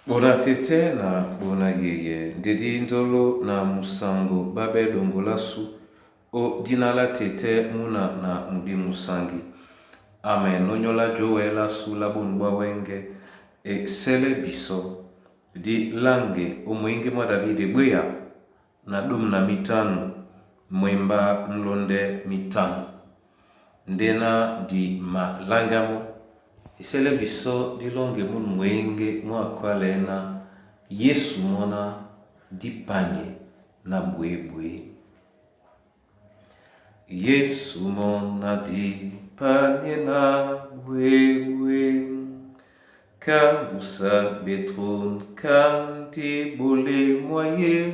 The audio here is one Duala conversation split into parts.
Bona tete na bona yeye ndedi nzolo na musango babe dongolasu o dina la tete muna na mudi musangi. Amen. Nonyola jowe la su la bonu bwa wenge e sele biso di lange o mwenge mwa Davide bweya na domu na mitanu mwemba mlonde mitanu ndena di malangamo esele biso dilonge munu mwenge mwa kwalena Yesu mona dipanye na bwebwe. Yesu mona dipanye na bwebwe kangusa betron kandi bole moye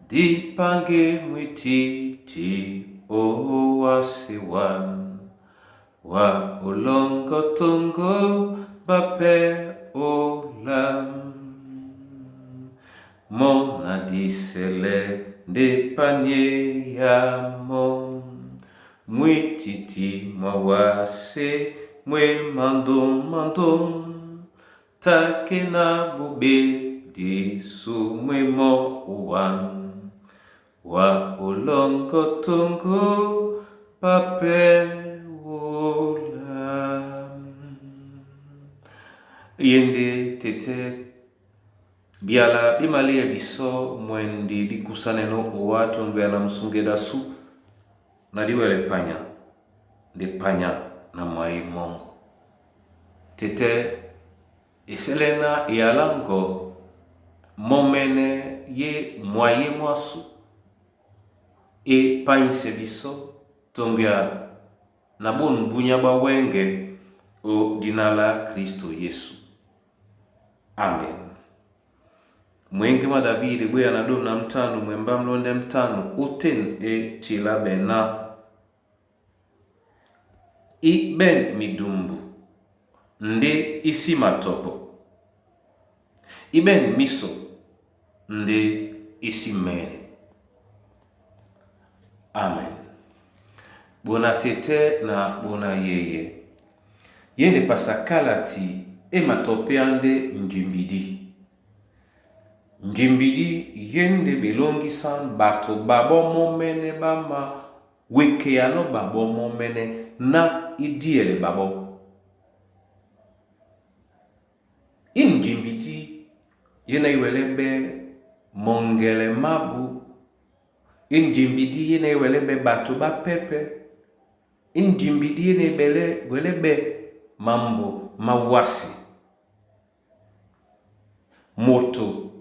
dipange mwititi owasewan wa olongotongo bape olam mona disele nde panye ya mo mwititi mwawase mwe mando mando take na bube disu mwe mo owan wa olongotongo pape olam. Yende tete biala bimale ya biso mwendi dikusaneno owa tongwe na musungeda su na diwele panya nde panya na mwai mongo. Tete eselena yalango momene ye mwaye mwasu e panyise biso tongwa na bonu bunya bwa wenge o dina la Kristo Yesu. Amen. Mwenge mwa Davide bweya na domu na mtanu mwemba mlonde mtanu uten e tila bena i ben midumbu nde isi matopo iben miso nde isi mene. Amen. Bona tete na bona yeye yene pasakalati e matope ande njimbidi njimbidi yende belongisa bato babo momene bama wekeyano babo momene na idiele babo. Injimbidi yena iwele be mongele mabu. Injimbidi yena iwele be bato bapepe. Injimbidi yena ibele wele be mambo mawasi. Moto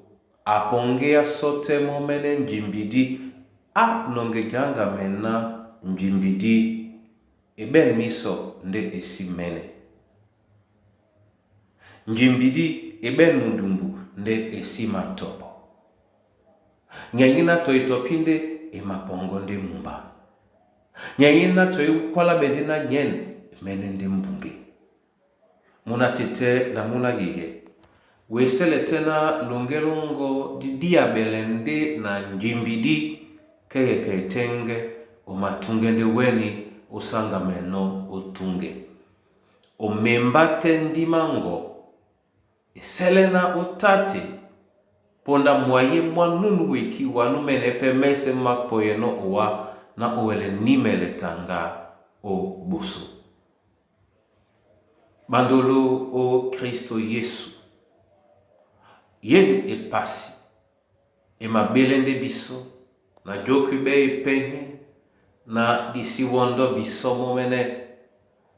apongea sote momene njimbidi a nongejanga mena njimbidi eben miso nde esi mene. Njimbidi eben mudumbu nde esi matopo. Nyanyina toitopi nde emapongo nde mumba. Nyanyina toikwala bende na nyen mene nde mbunge. Muna tete na muna yeye. Wesele tena lungelungo didiabele nde na njimbidi keye ketenge omatunge nde weni osanga meno otunge. Omemba te ndimango eselena otate ponda mwaye mwanunu weki wanu mene pe mese makpoyeno owa na owele nimele tanga o busu. Bandolo o Kristo Yesu. Yen epasi emabele nde biso na joki be epenye na disi wondo biso momene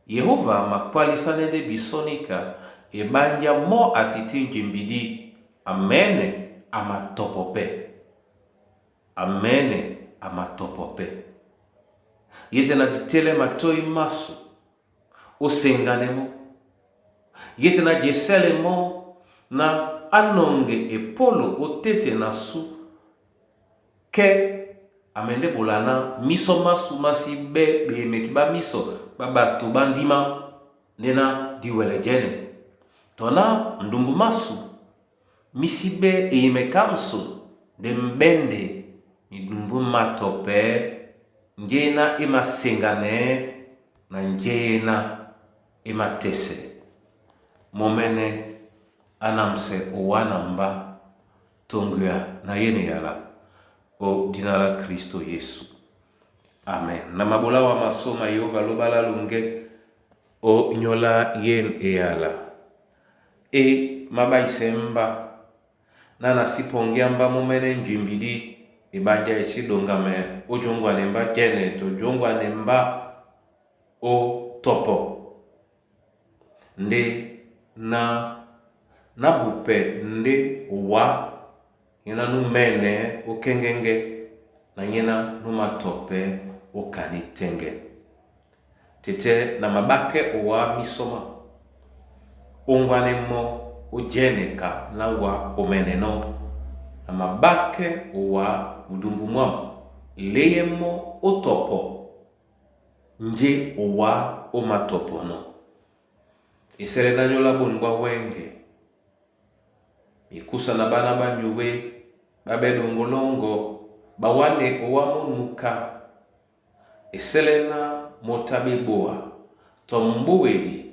Yehova makwalisane nde biso nika ebanja mo atiti njimbidi amene amatopope amene amatopope yete na ditele matoi maso osenganemo yete na jesele mo na anonge epolo otete na su ke amende bolana miso masu masi be bemeki ba miso ba bato bandima nde na diwele jene tona ndumbu masu misi be eyimeka mso nde mbende midumbu matope njena emasengane na njena ematese momene Anamsɛ owa na mba tonguya na yene yala o dina la Kristo Yesu. Amen. Na mabola wa masoma Yehova lobala lunge o nyola yen eyala. E mabaise mba na nasi pongia mba mumene njimbidi ebanja esi dongame o jongwane mba jene to jongwane mba o topo nde na nabupe nde wa yena numene okengenge na yena numatope okani tenge. Tete na mabake owa misoma ongwane mo ojeneka na wa omeneno na mabake owa budumbu mwam leye mo otopo nje owa omatopo no. Esele na nyola boni bwa wenge mikusa na bana banyuwe babedongolongo bawane owa monuka esele na motabe boa to mbowedi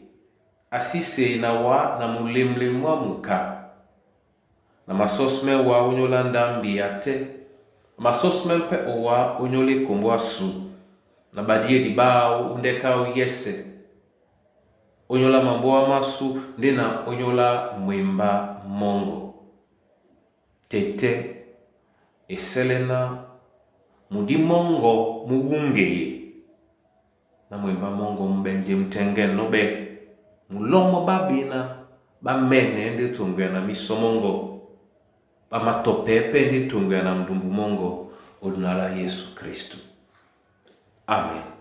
asise na wa na mulemle mwa muka na masosme wa onyola ndambi ya te masosme mpe owa onyola ekombo asu na badiedi bao undeka oyese onyola mambo wa masu nde na onyola mwemba mongo tete eselena mudi mongo muwungeye na mwemba mongo mbenje mtenge nobe mulomo babina bamene nde tongwea na miso mongo bamatopepe nde tongwea na mdumbu mongo odunala Yesu Kristu. Amen.